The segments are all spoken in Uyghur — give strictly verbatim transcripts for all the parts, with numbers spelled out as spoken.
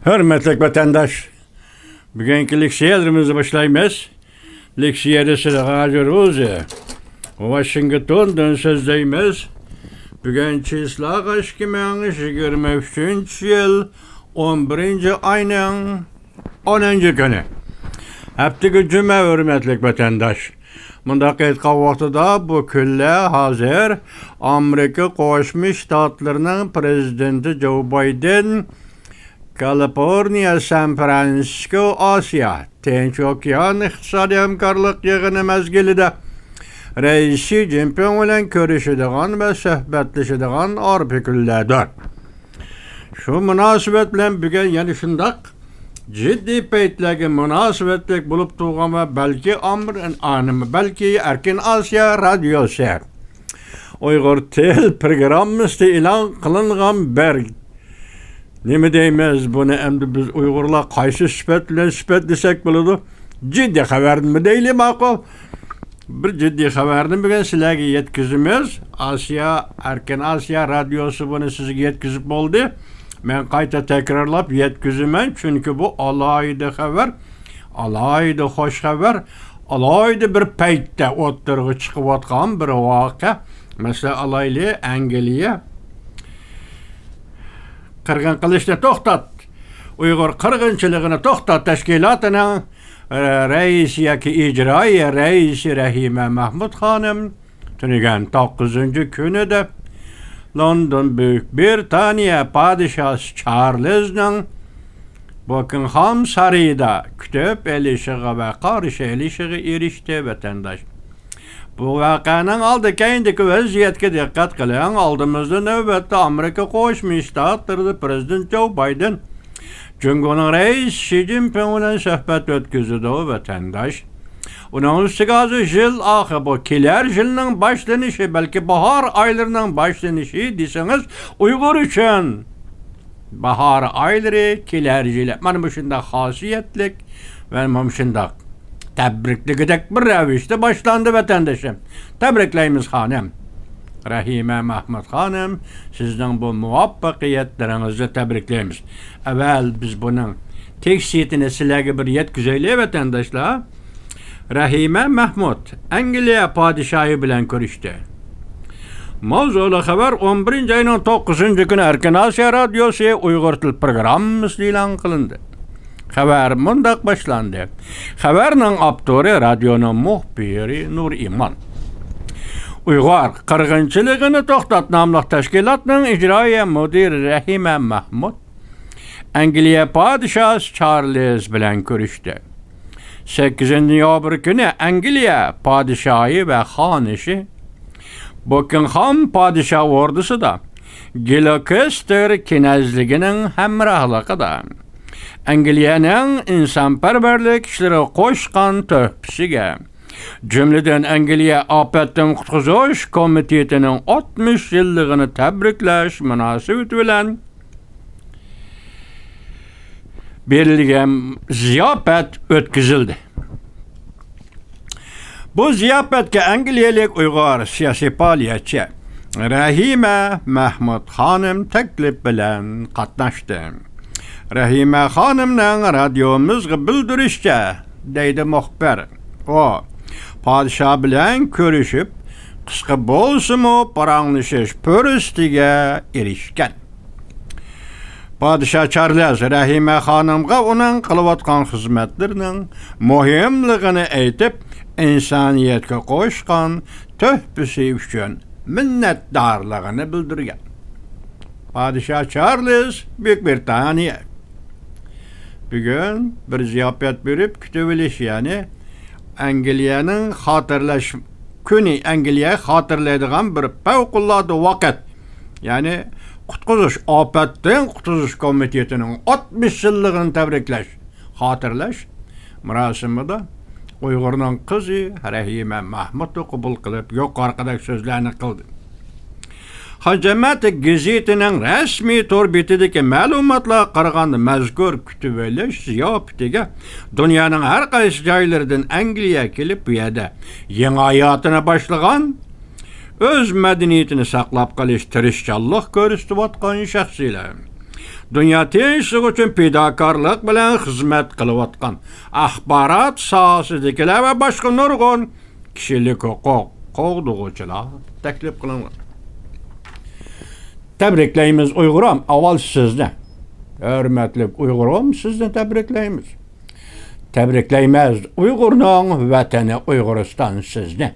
ھۆرمەتلىك ۋەتەنداش، بۈگۈنكى لېكسىيەلىرىمىزنى باشلايمىز. لېكسىيەدە سىلەرگە ھازىر ئۆزى ۋاشىنگتوندىن سۆزلەيمىز. بۈگۈن چىسلاغا ئىككى مىڭ يىگىرمە ئۈچىنچى يىل ئون بىرىنچى ئاينىڭ ئونىنچى كۈنى. ھەپتىگە جۈمە، ھۆرمەتلىك ۋەتەنداش. مۇنداق ئېيتقان ۋاقتىدا، بۇ كۈنلەر ھازىر ئامېرىكا قوشما شتاتلىرىنىڭ پىرېزىدېنتى جو بايدېن كالىفورنىيە، سان فرانسىسكو، ئاسىيا، تىنچ ئوكيان ئىقتىسادىي ھەمكارلىق يىغىنى مەزگىلىدە رەئىس شى جىنپىڭ بىلەن كۆرۈشىدىغان ۋە سۆھبەتلىشىدىغان ئارپا كۈنلەردۇر. شۇ مۇناسىۋەت بىلەن بۈگۈن يەنە شۇنداق جىددىي پەيتلەرگە مۇناسىۋەتلىك بولۇپ تۇرغان ۋە بەلكى ئامېر-، ئانىم-، بەلكى ئەركىن ئاسىيا رادىيوسى ئۇيغۇر تىل پروگراممىسىدا ئېلان قىلىنغان بىر، نېمە دەيمىز بۇنى ئەمدى بىز ئۇيغۇرلار قايسى سۈپەت بىلەن سۈپەتلىسەك بولىدۇ؟ جىددىي خەۋەرنىمۇ دەيلى، ماقۇل. بىر جىددىي خەۋەرنى بۈگۈن سىلەرگە يەتكۈزىمىز. ئاسىيا، ئەركىن ئاسىيا رادىيوسى بۇنى سىزگە يەتكۈزۈپ بولدى. مەن قايتا تەكرارلاپ يەتكۈزىمەن، چۈنكى بۇ ئالاھىدە خەۋەر، ئالاھىدە خۇش خەۋەر، ئالاھىدە بىر پەيتتە ئوتتۇرىغا چىقىۋاتقان بىر ۋەقە. مەسىلەن، ئالايلى، ئەنگلىيە قىرغىن قىلىشنى توختات، ئۇيغۇر قىرغىنچىلىقىنى توختات تەشكىلاتىنىڭ، ئە، رەئىسى ياكى ئىجرائىيە رەئىسى رەھىمە مەھمۇت خانىم تۈنۈگۈن توققۇزىنچى كۈنىدە لوندون بۈيۈك بىرىتانىيە پادىشاھى چارلىزنىڭ بۇكىنغھام سارىيىدا كۈتۈپ ئېلىشىغا ۋە قارشى ئېلىشىغا ئېرىشتى، ۋەتەنداش. بۇ ۋەقەنىڭ ئالدى كەينىدىكى ۋەزىيەتكە دىققەت قىلىڭ. ئالدىمىزدا نۆۋەتتە ئامېرىكا قوشما شتاتلىرىدا پىرېزىدېنت جو بايدېن جۇڭگونىڭ رەئىسى شى جىنپىڭ بىلەن سۆھبەت ئۆتكۈزىدۇ، ۋەتەنداش. ئۇنىڭ ئۈستىگە ھازىر يىل ئاخىرى، بۇ كېلەر يىلنىڭ باشلىنىشى، بەلكى باھار ئايلىرىنىڭ باشلىنىشى دېسىڭىز، ئۇيغۇر ئۈچۈن باھار ئايلىرى، كېلەر يىلى. مانا مۇشۇنداق خاسىيەتلىك ۋە مانا مۇشۇنداق تەبرىكلىگۈدەك بىر رەۋىشتە باشلاندى، ۋەتەندىشىم. تەبرىكلەيمىز، خانىم. رەھىمە مەھمۇت خانىم، سىزنىڭ بۇ مۇۋەپپەقىيەتلىرىڭىزنى تەبرىكلەيمىز. ئەۋەل بىز بۇنىڭ تېكىستىنى سىلەرگە بىر يەتكۈزەيلى، ۋەتەنداشلار. رەھىمە مەھمۇت ئەنگلىيە پادىشاھى بىلەن كۆرۈشتى. ماۋزۇلۇق خەۋەر ئون بىرىنچى ئاينىڭ توققۇزىنچى كۈنى ئەركىن ئاسىيا رادىيوسى ئۇيغۇر تىل پروگراممىسىدا ئېلان قىلىندى. خەۋەر مۇنداق باشلاندى. خەۋەرنىڭ ئاپتورى رادىيونىڭ مۇخبىرى نۇرئىمان. ئۇيغۇر قىرغىنچىلىقىنى توختات ناملىق تەشكىلاتنىڭ ئىجرائىيە مۇدىرى رەھىمە مەھمۇت ئەنگلىيە پادىشاھى چارلىز بىلەن كۆرۈشتى. سەككىزىنچى نويابىر كۈنى ئەنگلىيە پادىشاھى ۋە خانىشى بۇكىنغھام پادىشاھ ئوردىسىدا گلوكېستېر كىنەزلىكىنىڭ ھەمراھلىقىدا ئەنگلىيەنىڭ ئىنسانپەرۋەرلىك ئىشلىرىغا قوشقان تۆھپىسىگە، جۈملىدىن ئەنگلىيە ئاپەتتىن قۇتقۇزۇش كومىتېتىنىڭ ئاتمىش يىللىقىنى تەبرىكلەش مۇناسىۋىتى بىلەن بېرىلگەن زىياپەت ئۆتكۈزۈلدى. بۇ زىياپەتكە ئەنگلىيەلىك ئۇيغۇر سىياسىي پائالىيەتچى رەھىمە مەھمۇت خانىم تەكلىپ بىلەن قاتناشتى. رەھىمە خانىمنىڭ رادىيومىزغا بىلدۈرۈشىچە، دەيدۇ مۇخبىر، ئۇ پادىشاھ بىلەن كۆرۈشۈپ، قىسقا بولسىمۇ پاراڭلىشىش پۇرسىتىگە ئېرىشكەن. پادىشاھ چارلىز رەھىمە خانىمغا ئۇنىڭ قىلىۋاتقان خىزمەتلىرىنىڭ مۇھىملىقىنى ئېيتىپ، ئىنسانىيەتكە قوشقان تۆھپىسى ئۈچۈن مىننەتدارلىقىنى بىلدۈرگەن. پادىشاھ چارلىز، بۈيۈك بىرىتانىيە. بۈگۈن بىر زىياپەت بېرىپ كۈتۈۋېلىش، يەنى ئەنگلىيەنىڭ خاتىرىلەش كۈنى، ئەنگلىيە خاتىرىلەيدىغان بىر پەۋقۇلئاددە ۋاقىت. يەنى قۇتقۇزۇش، ئاپەتتىن قۇتقۇزۇش كومىتېتىنىڭ ئاتمىش يىللىقىنى تەبرىكلەش، خاتىرىلەش مۇراسىمىدا ئۇيغۇرنىڭ قىزى رەھىمە مەھمۇتنى قوبۇل قىلىپ، يۇقىرىقىدەك سۆزلەرنى قىلدى. خان جەمەتى گېزىتىنىڭ رەسمىي تور بېتىدىكى مەلۇماتلارغا قارىغاندا، مەزكۇر كۈتۈۋېلىش زىياپىتىگە دۇنيانىڭ ھەر قايسى جايلىرىدىن ئەنگلىيە كېلىپ، بۇ يەردە يېڭى ھاياتىنى باشلىغان، ئۆز مەدەنىيىتىنى ساقلاپ قېلىش تىرىشچانلىق كۆرسىتىۋاتقان شەخسلەر، دۇنيا تىنچلىقى ئۈچۈن پىداكارلىق بىلەن خىزمەت قىلىۋاتقان ئاخبارات ساھەسىدىكىلەر ۋە باشقا نۇرغۇن كىشىلىك ھوقۇق قوغدىغۇچىلار تەكلىپ قىلىنغان. تەبرىكلەيمىز ئۇيغۇرام، ئاۋۋال سىزنى. ھۆرمەتلىك ئۇيغۇرۇم، سىزنى تەبرىكلەيمىز. تەبرىكلەيمىز ئۇيغۇرنىڭ ۋەتىنى ئۇيغۇرىستان سىزنى.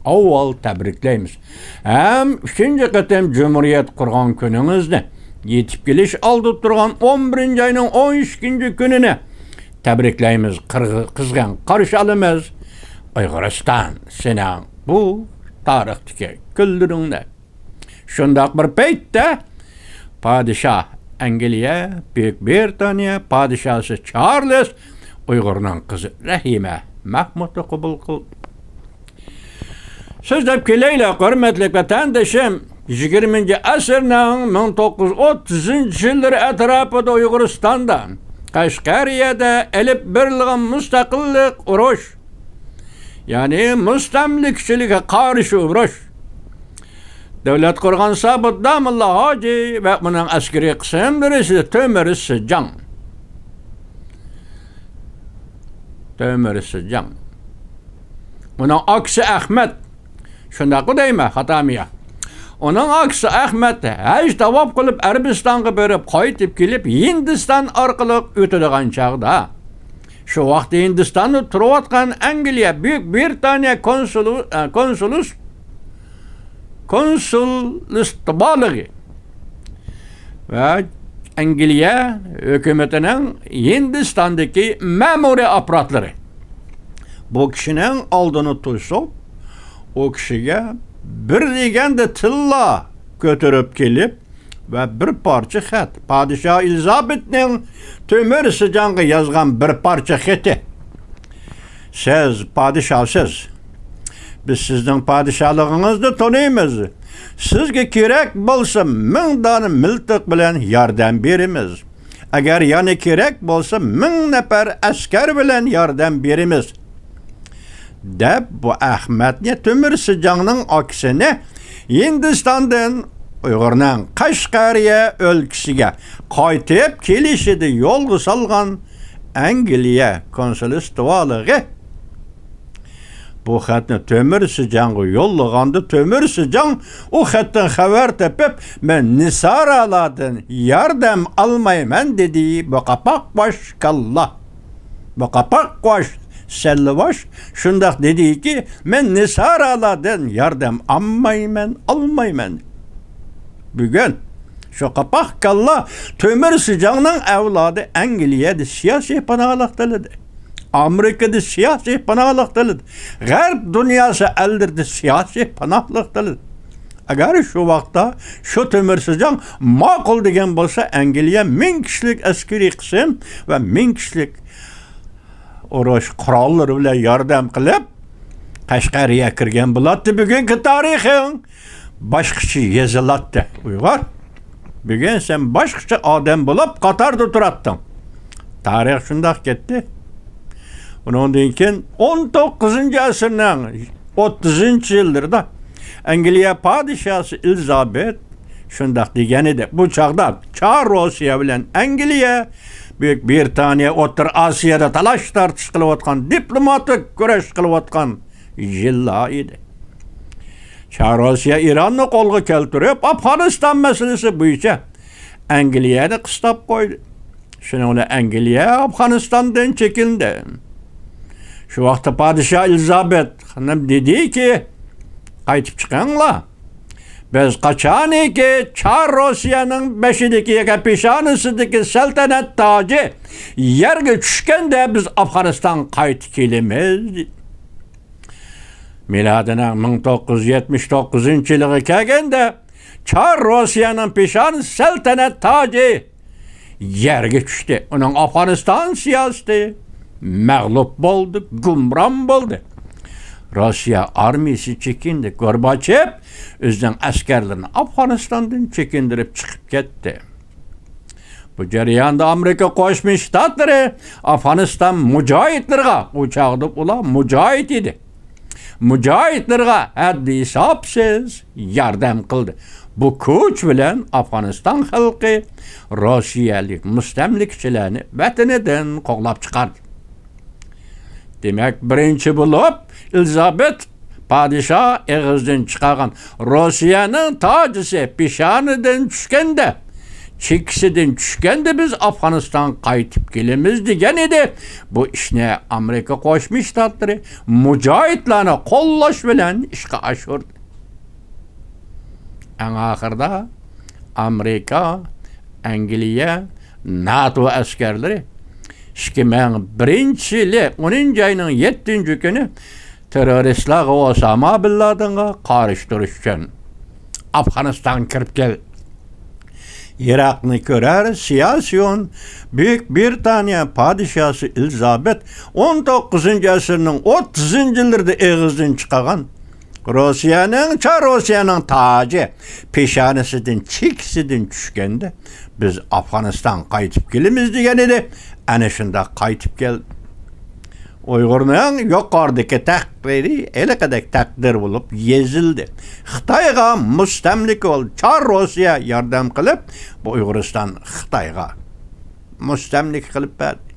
ئاۋۋال تەبرىكلەيمىز. ھەم ئۈچىنچى قېتىم جۇمھۇرىيەت قۇرغان كۈنىڭىزنى، يېتىپ كېلىش ئالدىدا تۇرغان ئون بىرىنچى ئاينىڭ ئون ئىككىنچى كۈنىنى تەبرىكلەيمىز، قىرغ-، قىزغىن قارشى ئالىمىز. ئۇيغۇرىستان سېنىڭ بۇ تارىختىكى كۈنلىرىڭنى. شۇنداق بىر پەيتتە پادىشاھ ئەنگلىيە، بۈيۈك بىرىتانىيە پادىشاھى چارلىز ئۇيغۇرنىڭ قىزى رەھىمە مەھمۇدنى قوبۇل قىلدى. سۆزلەپ كېلەيلى، ھۆرمەتلىك ۋەتەندىشىم، يىگىرمىنچى ئەسىرنىڭ مىڭ توققۇز يۈز ئوتتۇزىنچى يىللىرى ئەتراپىدا ئۇيغۇرىستاندا، قەشقەرىيەدە ئېلىپ بېرىلغان مۇستەقىللىق ئۇرۇش، يەنى مۇستەملىكىچىلىككە قارشى ئۇرۇش، دۆلەت قۇرغان سابىت داموللا ھاجى ۋە ئۇنىڭ ئەسكىرىي قىسىملىرى تۆمۈر سىجاڭ. تۆمۈر سىجاڭ. ئۇنىڭ ئاكىسى ئەخمەت. شۇنداققۇ دەيمەن، خاتامۇ يا؟ ئۇنىڭ ئاكىسى ئەخمەت ھەج تاۋاپ قىلىپ، ئەرەبىستانغا بېرىپ، قايتىپ كېلىپ، ھىندىستان ئارقىلىق ئۆتىدىغان چاغدا، شۇ ۋاقىتتا ھىندىستاندا تۇرۇۋاتقان ئەنگلىيە بۈيۈك بىرىتانىيە كونسۇلى-، ئە، كونسۇلىس-، كونسۇلىستىبالىغى ۋە ئەنگلىيە ھۆكۈمىتىنىڭ ھىندىستاندىكى مەمۇرىي ئاپپاراتلىرى بۇ كىشىنىڭ ئالدىنى توسۇپ، ئۇ كىشىگە بىر دېگەندە تىللا كۆتۈرۈپ كېلىپ، ۋە بىر پارچە خەت، پادىشاھ ئېلىزابېتنىڭ تۆمۈر سىجاڭغا يازغان بىر پارچە خېتى. سىز پادىشاھسىز. بىز سىزنىڭ پادىشاھلىقىڭىزنى تونۇيمىز. سىزگە كېرەك بولسا، مىڭ دانە مىلتىق بىلەن ياردەم بېرىمىز. ئەگەر يەنە كېرەك بولسا، مىڭ نەپەر ئەسكەر بىلەن ياردەم بېرىمىز. دەپ، بۇ ئەخمەتنى، تۆمۈر سىجاڭنىڭ ئاكىسىنى ھىندىستاندىن ئۇيغۇرنىڭ قەشقەرىيە ئۆلكىسىگە قايتىپ كېلىشىدە يولغا سالغان ئەنگلىيە كونسۇلىستىۋالىغى بۇ خەتنى تۆمۈر سىجاڭغا يوللىغاندا، تۆمۈر سىجاڭ ئۇ خەتتىن خەۋەر تېپىپ، «مەن نېسارالاردىن ياردەم ئالمايمەن» دېدى. بۇ قاپاق باش كاللا. بۇ قاپاق باش سەللىۋاش شۇنداق دېدىكى، «مەن نېسارالاردىن ياردەم ئالمايمەن، ئالمايمەن.» بۈگۈن شۇ قاپاق كاللا تۆمۈر سىجاڭنىڭ ئەۋلادى ئەنگلىيەدە سىياسىي پاناھلىق تىلىدى. ئامېرىكىدا سىياسىي پاناھلىق تىلىدى. غەرب دۇنياسى ئەللىرىدە سىياسىي پاناھلىق تىلىدى. ئەگەر شۇ ۋاقىتتا شۇ تۆمۈر سىجاڭ ماقۇل دېگەن بولسا، ئەنگلىيە مىڭ كىشىلىك ئەسكىرىي قىسىم ۋە مىڭ كىشىلىك ئۇرۇش قوراللىرى بىلەن ياردەم قىلىپ، قەشقەرىيە كىرگەن بولاتتى. بۈگۈنكى تارىخىڭ باشقىچە يېزىلاتتى، ئۇيغۇر. بۈگۈن سەن باشقىچە ئادەم بولۇپ قاتاردا تۇراتتىڭ. تارىخ شۇنداق كەتتى. ئۇنىڭدىن كېيىن ئون توققۇزىنچى ئەسىرنىڭ ئوتتۇزىنچى يىللىرىدا ئەنگلىيە پادىشاھى ئېلىزابېت شۇنداق دېگەن ئىدى. بۇ چاغدا چار روسىيە بىلەن ئەنگلىيە، بۈيۈك بىرىتانىيە ئوتتۇرا ئاسىيادا تالاش-تارتىش قىلىۋاتقان، دىپلوماتىك كۈرەش قىلىۋاتقان يىللار ئىدى. چار روسىيە ئىراننى قولغا كەلتۈرۈپ، ئافغانىستان مەسىلىسى بويىچە ئەنگلىيەنى قىستاپ قويدى. شۇنىڭ بىلەن ئەنگلىيە ئافغانىستاندىن چېكىندى. شۇ ۋاقىتتا پادىشاھ ئېلىزابېت خانىم دېدىكى، «قايتىپ چىقىڭلار. بىز قاچانكى چار روسىيەنىڭ بېشىدىكى ياكى پېشانىسىدىكى سەلتەنەت تاجى يەرگە چۈشكەندە، بىز ئافغانىستانغا قايتىپ كېلىمىز.» مىلادىنىڭ مىڭ توققۇز يۈز يەتمىش توققۇزىنچى يىلىغا كەلگەندە، چار روسىيەنىڭ پېشانىسى سەلتەنەت تاجى يەرگە چۈشتى. ئۇنىڭ ئافغانىستان سىياسىتى مەغلۇپ بولدى، گۇمران بولدى. روسىيە ئارمىيىسى چېكىندى. گورباچېف ئۆزىنىڭ ئەسكەرلىرىنى ئافغانىستاندىن چېكىندۈرۈپ چىقىپ كەتتى. بۇ جەرياندا ئامېرىكا قوشما شتاتلىرى ئافغانىستان مۇجاھىدلىرىغا، ئۇ چاغدا ئۇلار مۇجاھىد ئىدى، مۇجاھىدلىرىغا ھەددى-ھېسابسىز ياردەم قىلدى. بۇ كۈچ بىلەن ئافغانىستان خەلقى روسىيەلىك مۇستەملىكىچىلەرنى ۋەتىنىدىن قوغلاپ چىقاردى. دېمەك، بىرىنچى بولۇپ ئېلىزابېت پادىشاھ ئېغىزدىن چىقارغان «روسىيەنىڭ تاجىسى پېشانىدىن چۈشكەندە، چېكىسىدىن چۈشكەندە بىز ئافغانىستانغا قايتىپ كېلىمىز» دېگەن ئىدى. بۇ ئىشنى ئامېرىكا قوشما شتاتلىرى مۇجاھىدلارنى قوللاش بىلەن ئىشقا ئاشۇردى. ئەڭ ئاخىرىدا ئامېرىكا، ئەنگلىيە، ناتو ئەسكەرلىرى ئىككى مىڭ بىرىنچى يىلى ئونىنچى ئاينىڭ يەتتىنچى كۈنى تېررورىستلارغا، ئوساما بىن لادېنغا قارشى تۇرۇش ئۈچۈن ئافغانىستانغا كىرىپ كەلدى. يىراقنى كۆرەر سىياسىيون، بۈيۈك بىرىتانىيە پادىشاھى ئېلىزابېت ئون توققۇزىنچى ئەسىرنىڭ ئوتتۇزىنچى يىللىرىدا ئېغىزدىن چىقارغان «روسىيەنىڭ، چار روسىيەنىڭ تاجى پېشانىسىدىن، چېكىسىدىن چۈشكەندە، بىز ئافغانىستانغا قايتىپ كېلىمىز» دېگەن ئىدى. ئەنە شۇنداق قايتىپ كەلدى. ئۇيغۇرنىڭ يۇقىرىدىكى تەقدىرى ھېلىقىدەك تەقدىر بولۇپ يېزىلدى. خىتايغا مۇستەملىكە بولدى. چار روسىيە ياردەم قىلىپ، بۇ ئۇيغۇرىستان خىتايغا مۇستەملىكە قىلىپ بەردى.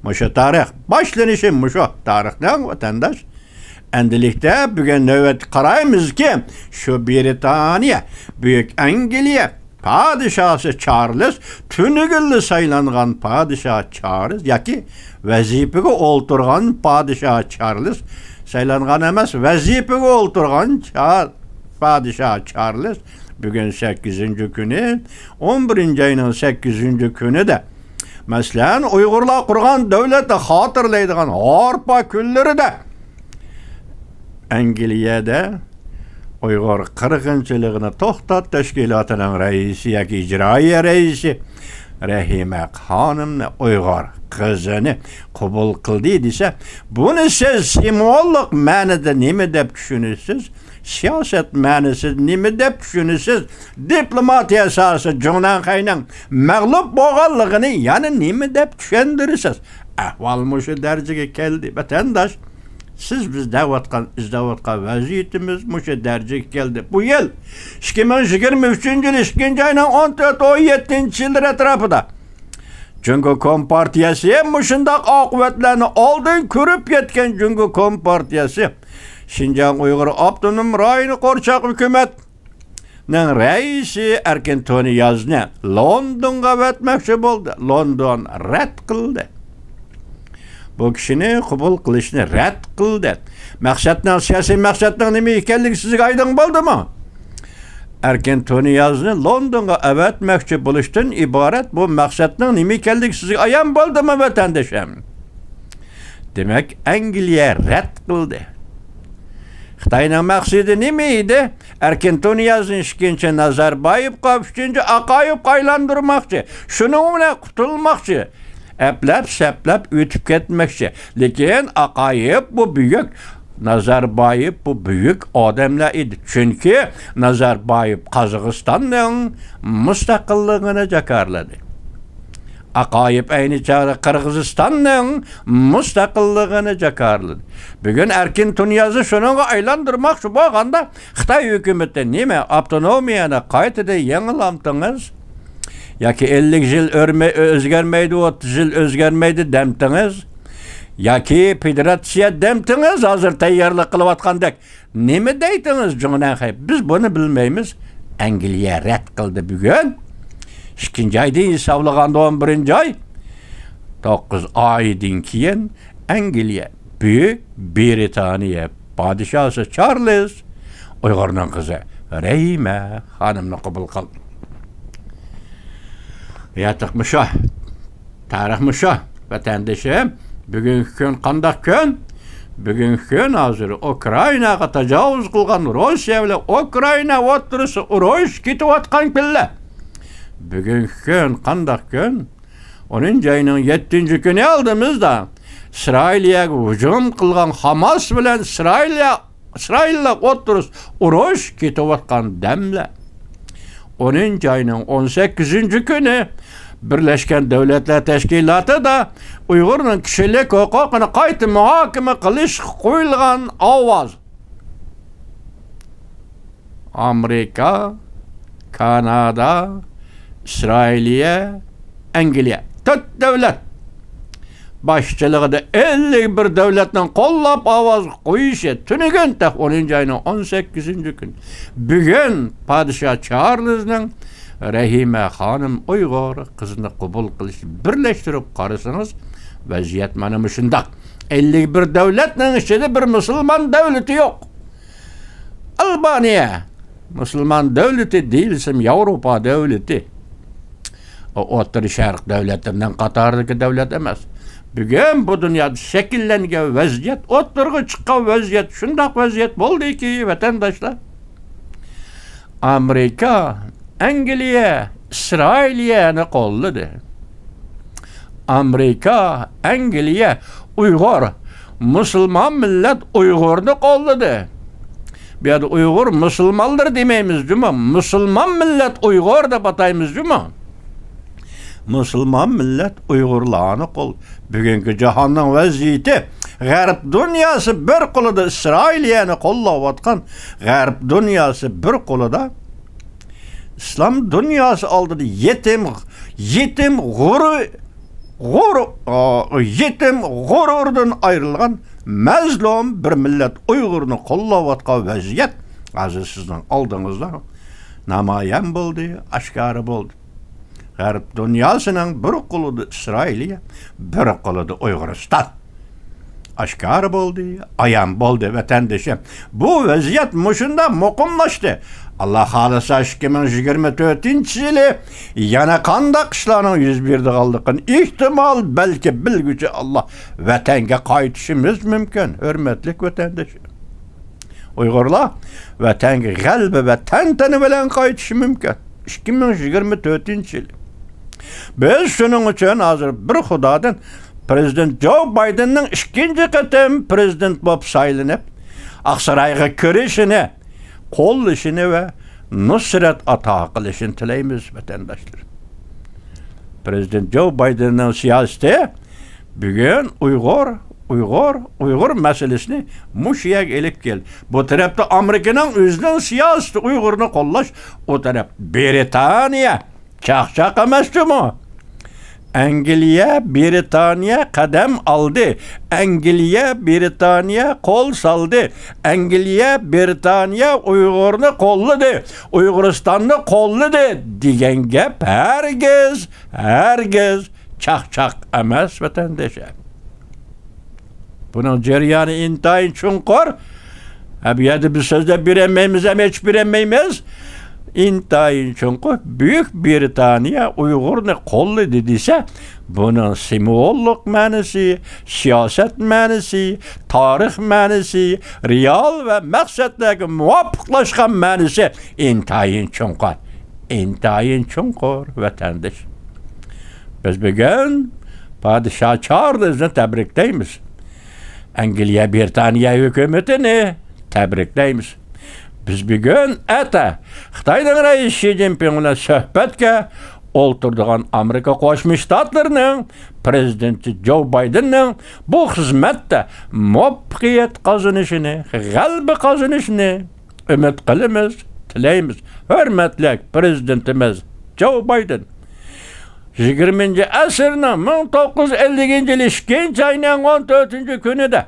مۇشۇ تارىخ باشلىنىشى مۇشۇ تارىخنىڭ، ۋەتەنداش. ئەمدىلىكتە بۈگۈن نۆۋەتكە قارايمىزكى، شۇ بىرىتانىيە، بۈيۈك ئەنگلىيە پادىشاھى چارلىز، تۈنۈگۈنلا سايلانغان پادىشاھ چارلىز ياكى ۋەزىپىگە ئولتۇرغان پادىشاھ چارلىز، سايلانغان ئەمەس، ۋەزىپىگە ئولتۇرغان چار-، پادىشاھ چارلىز بۈگۈن سەككىزىنچى كۈنى، ئون بىرىنچى ئاينىڭ سەككىزىنچى كۈنىدە، مەسىلەن، ئۇيغۇرلار قۇرغان دۆلەتنى خاتىرىلەيدىغان ھارپا كۈنلىرىدە، ئەنگلىيەدە ئۇيغۇر قىرغىنچىلىقىنى توختات تەشكىلاتىنىڭ رەئىسى ياكى ئىجرائىيە رەئىسى رەھىمە خانىمنى ئۇيغۇر قىزىنى قوبۇل قىلدى دېسە، بۇنى سىز سىمۋوللۇق مەنىدە نېمە دەپ چۈشىنىسىز؟ سىياسەت مەنىسىدە نېمە دەپ چۈشىنىسىز؟ دىپلوماتىيە ساھەسى جۇڭنەنخەينىڭ مەغلۇپ بولغانلىقىنى يەنە نېمە دەپ چۈشەندۈرىسىز؟ ئەھۋال مۇشۇ دەرىجىگە كەلدى، ۋەتەنداش. سىز بىز دەۋاتقان، ئىزدەۋاتقان ۋەزىيىتىمىز مۇشۇ دەرىجىگە كەلدى. بۇ يىل، ئىككى مىڭ يىگىرمە ئۈچىنچى يىل ئىككىنچى ئاينىڭ ئون تۆت، ئون يەتتىنچى يىللىرى ئەتراپىدا جۇڭگو كومپارتىيەسى مۇشۇنداق ئاقىۋەتلەرنى ئالدىن كۆرۈپ يەتكەن جۇڭگو كومپارتىيەسى شىنجاڭ ئۇيغۇر ئاپتونوم رايونى قورچاق ھۆكۈمەت نىڭ رەئىسى ئەركىن تۇنىيازنى لوندونغا ئەۋەتمەكچى بولدى. لوندون رەت قىلدى. بۇ كىشىنى قوبۇل قىلىشنى رەت قىلدى. مەقسەتنىڭ، سىياسىي مەقسەتنىڭ نېمە ئىكەنلىكى سىزگە ئايدىڭ بولدىمۇ؟ ئەركىن تۇنىيازنى لوندونغا ئەۋەتمەكچى بولۇشتىن ئىبارەت بۇ مەقسەتنىڭ نېمە ئىكەنلىكى سىزگە ئايان بولدىمۇ، ۋەتەندىشىم؟ دېمەك، ئەنگلىيە رەت قىلدى. خىتاينىڭ مەقسىتى نېمە ئىدى؟ ئەركىن تۇنىيازنى ئىككىنچى نازاربايېۋقا، ئۈچىنچى ئاقايېۋقا ئايلاندۇرماقچى. شۇنىڭ بىلەن قۇتۇلماقچى. ئەپلەپ-سەپلەپ ئۆتۈپ كەتمەكچى. لېكىن ئاقايېۋ بۇ بۈيۈك نازاربايېۋ بۇ بۈيۈك ئادەملەر ئىدى. چۈنكى نازاربايېۋ قازاقىستاننىڭ مۇستەقىللىقىنى جاكارلىدى. ئاقايېۋ ئەينى چاغدا قىرغىزىستاننىڭ مۇستەقىللىقىنى جاكارلىدى. بۈگۈن ئەركىن تۇنىيازنى شۇنىڭغا ئايلاندۇرماقچى بولغاندا، خىتاي ھۆكۈمىتى نېمە، ئاپتونومىيەنى قايتىدىن يېڭىلامتىڭىز؟ ياكى ئەللىك يىل ئۆرمە-، ئۆزگەرمەيدۇ، ئوتتۇز يىل ئۆزگەرمەيدۇ دەمتىڭىز؟ ياكى فېدېراتسىيە دەمتىڭىز؟ ھازىر تەييارلىق قىلىۋاتقاندەك. نېمە دەيتىڭىز، جۇڭنەنخەي؟ بىز بۇنى بىلمەيمىز. ئەنگلىيە رەت قىلدى بۈگۈن. ئىككىنچى ئايدىن ھېسابلىغاندا ئون بىرىنچى ئاي. توققۇز ئايدىن كېيىن ئەنگلىيە، بۈيۈك بىرىتانىيە پادىشاھى چارلىز ئۇيغۇرنىڭ قىزى رەھىمە خانىمنى قوبۇل قىلدى. ياتىقمۇ شۇ، تارىخمۇ شۇ، ۋەتەندىشىم. بۈگۈنكى كۈن قانداق كۈن؟ بۈگۈنكى كۈن ھازىر ئۇكرائىناغا تاجاۋۇز قىلغان روسىيە بىلەن ئۇكرائىنا ئوتتۇرىسى ئۇرۇش كېتىۋاتقان كۈنلەر. بۈگۈنكى كۈن قانداق كۈن؟ ئونىنچى ئاينىڭ يەتتىنچى كۈنى ئالدىمىزدا ئىسرائىلىيەگە ھۇجۇم قىلغان خاماس بىلەن ئىسرائىلىيە، ئىسرائىللار ئوتتۇرىسى ئۇرۇش كېتىۋاتقان دەملەر. ئونىنچى ئاينىڭ ئون سەككىزىنچى كۈنى بىرلەشكەن دۆلەتلەر تەشكىلاتىدا ئۇيغۇرنىڭ كىشىلىك ھوقۇقىنى قايتا مۇھاكىمە قىلىشقا قويۇلغان ئاۋاز. ئامېرىكا، كانادا، ئىسرائىلىيە، ئەنگلىيە. تۆت دۆلەت باشچىلىقىدا ئەللىك بىر دۆلەتنىڭ قوللاپ ئاۋاز قويۇشى تۈنۈگۈن تېخى ئونىنچى ئاينىڭ ئون سەككىزىنچى كۈنى. بۈگۈن پادىشاھ چارلىزنىڭ رەھىمە خانىم ئۇيغۇر قىزىنى قوبۇل قىلىشى بىرلەشتۈرۈپ قارىسىڭىز، ۋەزىيەت مانا مۇشۇنداق. ئەللىك بىر دۆلەتنىڭ ئىچىدە بىر مۇسۇلمان دۆلىتى يوق. ئالبانىيە مۇسۇلمان دۆلىتى دېيىلسىمۇ ياۋروپا دۆلىتى. ئۇ ئوتتۇرا شەرق دۆلەتلىرىنىڭ قاتارىدىكى دۆلەت ئەمەس. بۈگۈن بۇ دۇنيادا شەكىللەنگەن ۋەزىيەت، ئوتتۇرىغا چىققان ۋەزىيەت شۇنداق ۋەزىيەت بولدىكى، ۋەتەنداشلار. ئامېرىكا، ئەنگلىيە، ئىسرائىلىيەنى قوللىدى. ئامېرىكا، ئەنگلىيە، ئۇيغۇر، مۇسۇلمان مىللەت ئۇيغۇرنى قوللىدى. بۇ يەردە ئۇيغۇر مۇسۇلمانلىرى دېمەيمىز جۇمۇ، مۇسۇلمان مىللەت ئۇيغۇر دەپ ئاتايمىز جۇمۇ. مۇسۇلمان مىللەت ئۇيغۇرلارنى قول-، بۈگۈنكى جاھاننىڭ ۋەزىيىتى، غەرب دۇنياسى بىر قولىدا ئىسرائىلىيەنى قوللاۋاتقان، غەرب دۇنياسى بىر قولىدا ئىسلام دۇنياسى ئالدىدا يېتىم، يېتىم غۇرۇ-، غۇرۇ-، ئا، يېتىم غۇرۇردىن ئايرىلغان مەزلۇم بىر مىللەت ئۇيغۇرنى قوللاۋاتقان ۋەزىيەت ھازىر سىزنىڭ ئالدىڭىزدا نامايان بولدى، ئاشكارا بولدى. غەرب دۇنياسىنىڭ بىر قولىدا ئىسرائىلىيە، بىر قولىدا ئۇيغۇرىستان. ئاشكارا بولدى، ئايان بولدى، ۋەتەندىشىم. بۇ ۋەزىيەت مۇشۇنداق مۇقىملاشتى. ئاللا خالىسا، ئىككى مىڭ يىگىرمە تۆتىنچى يىلى يەنە قانداق ئىشلارنىڭ يۈز بېرىدىغانلىقىنى ئېھتىمال، بەلكى بىلگۈچى ئاللا، ۋەتەنگە قايتىشىمىز مۇمكىن، ھۆرمەتلىك ۋەتەندىشىم. ئۇيغۇرلار ۋەتەنگە غەلىبە ۋە تەنتەنە بىلەن قايتىشى مۇمكىن. ئىككى مىڭ يىگىرمە تۆتىنچى يىل. بىز شۇنىڭ ئۈچۈن ھازىر بىر خۇدادىن پرېزىدېنت جو بايدېننىڭ ئىككىنچى قېتىم پرېزىدېنت بولۇپ سايلىنىپ، ئاقسارايغا كىرىشىنى، قوللىشىنى ۋە نۇسرەت ئاتا قىلىشىنى تىلەيمىز، ۋەتەنداشلار. پرېزىدېنت جو بايدېننىڭ سىياسىتى بۈگۈن ئۇيغۇر، ئۇيغۇر، ئۇيغۇر مەسىلىسىنى مۇشۇ يەرگە ئېلىپ كەلدى. بۇ تەرەپتە ئامېرىكىنىڭ ئۆزىنىڭ سىياسىتى ئۇيغۇرنى قوللاش، ئۇ تەرەپ بىرىتانىيە، چاقچاق ئەمەس جۇمۇ. ئەنگلىيە، بىرىتانىيە قەدەم ئالدى. ئەنگلىيە، بىرىتانىيە قول سالدى. ئەنگلىيە، بىرىتانىيە ئۇيغۇرنى قوللىدى. ئۇيغۇرىستاننى قوللىدى دېگەن گەپ ھەرگىز، ھەرگىز چاقچاق ئەمەس، ۋەتەندىشىم. بۇنىڭ جەريانى ئىنتايىن چوڭقۇر. ھە، بۇ يەردە بىز سۆزلەپ بېرەلمەيمىز ھەم ئېچىپ بېرەلمەيمىز. ئىنتايىن چوڭقۇر. بۈيۈك بىرىتانىيە ئۇيغۇرنى قوللىدى دېسە، بۇنىڭ سىمۋوللۇق مەنىسى، سىياسەت مەنىسى، تارىخ مەنىسى، رېئال ۋە مەقسەتلەرگە مۇۋاپىقلاشقان مەنىسى ئىنتايىن چوڭقۇر. ئىنتايىن چوڭقۇر، ۋەتەندىش. بىز بۈگۈن پادىشاھ چارلىزنى تەبرىكلەيمىز. ئەنگلىيە، بىرىتانىيە ھۆكۈمىتىنى تەبرىكلەيمىز. بىز بۈگۈن ئەتە خىتاينىڭ رەئىسى شى جىنپىڭ بىلەن سۆھبەتكە ئولتۇرىدىغان ئامېرىكا قوشما شتاتلىرىنىڭ پرېزىدېنتى جو بايدېننىڭ بۇ خىزمەتتە مۇۋەپپەقىيەت قازىنىشىنى، غەلىبە قازىنىشىنى ئۈمىد قىلىمىز، تىلەيمىز. ھۆرمەتلىك پرېزىدېنتىمىز جو بايدېن، يىگىرمىنچى ئەسىرنىڭ مىڭ توققۇز يۈز ئەللىكىنچى يىلى ئىككىنچى ئاينىڭ ئون تۆتىنچى كۈنىدە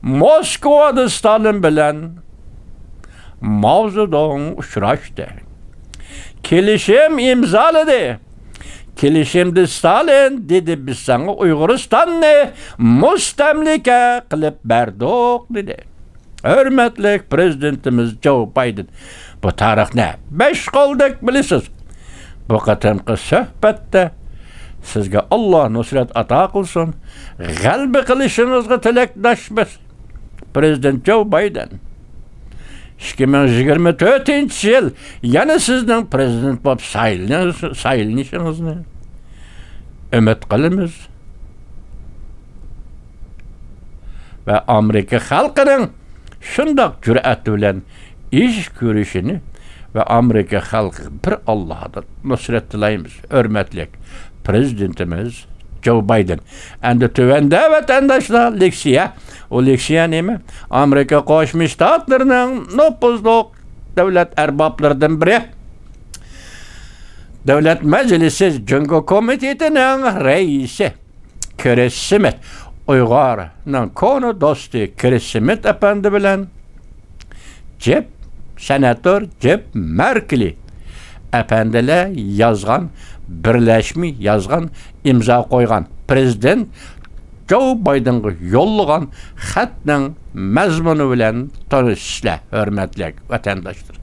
موسكۋادا ستالىن بىلەن ماۋ زېدۇڭ ئۇچراشتى. كېلىشىم ئىمزالىدى. كېلىشىمدە ستالىن دېدى، بىز ساڭا ئۇيغۇرىستاننى مۇستەملىكە قىلىپ بەردۇق، دېدى. ھۆرمەتلىك پرېزىدېنتىمىز جو بايدېن، بۇ تارىخنى بەش قولدەك بىلىسىز. بۇ قېتىمقى سۆھبەتتە سىزگە ئاللا نۇسرەت ئاتا قىلسۇن. غەلىبە قىلىشىڭىزغا تىلەكداشمىز. پرېزىدېنت جو بايدېن، ئىككى مىڭ يىگىرمە تۆتىنچى يىل يەنە سىزنىڭ پرېزىدېنت بولۇپ سايلىنىش-، سايلىنىشىڭىزنى ئۈمىد قىلىمىز. ۋە ئامېرىكا خەلقىنىڭ شۇنداق جۈرئەت بىلەن ئىش كۆرۈشىنى ۋە ئامېرىكا خەلقىگە بىر ئاللاھدىن نۇسرەت تىلەيمىز. ھۆرمەتلىك پرېزىدېنتىمىز جو بايدېن. ئەمدى تۆۋەندە ۋەتەنداشلار لېكسىيە. ئۇ لېكسىيە نېمە؟ ئامېرىكا قوشما شتاتلىرىنىڭ نوپۇزلۇق دۆلەت ئەربابلىرىدىن بىرى، دۆلەت مەجلىسى جۇڭگو كومىتېتىنىڭ رەئىسى كرىس سمىت، ئۇيغۇرنىڭ كونا دوستى كرىس سمىت ئەپەندى بىلەن جېپ، سېناتور جېپ مەركلى ئەپەندىلەر يازغان، بىرلەشمە يازغان، ئىمزا قويغان، پرېزىدېنت جو بايدېنغا يوللىغان خەتنىڭ مەزمۇنى بىلەن تونۇشىسىلەر، ھۆرمەتلىك ۋەتەنداشلار.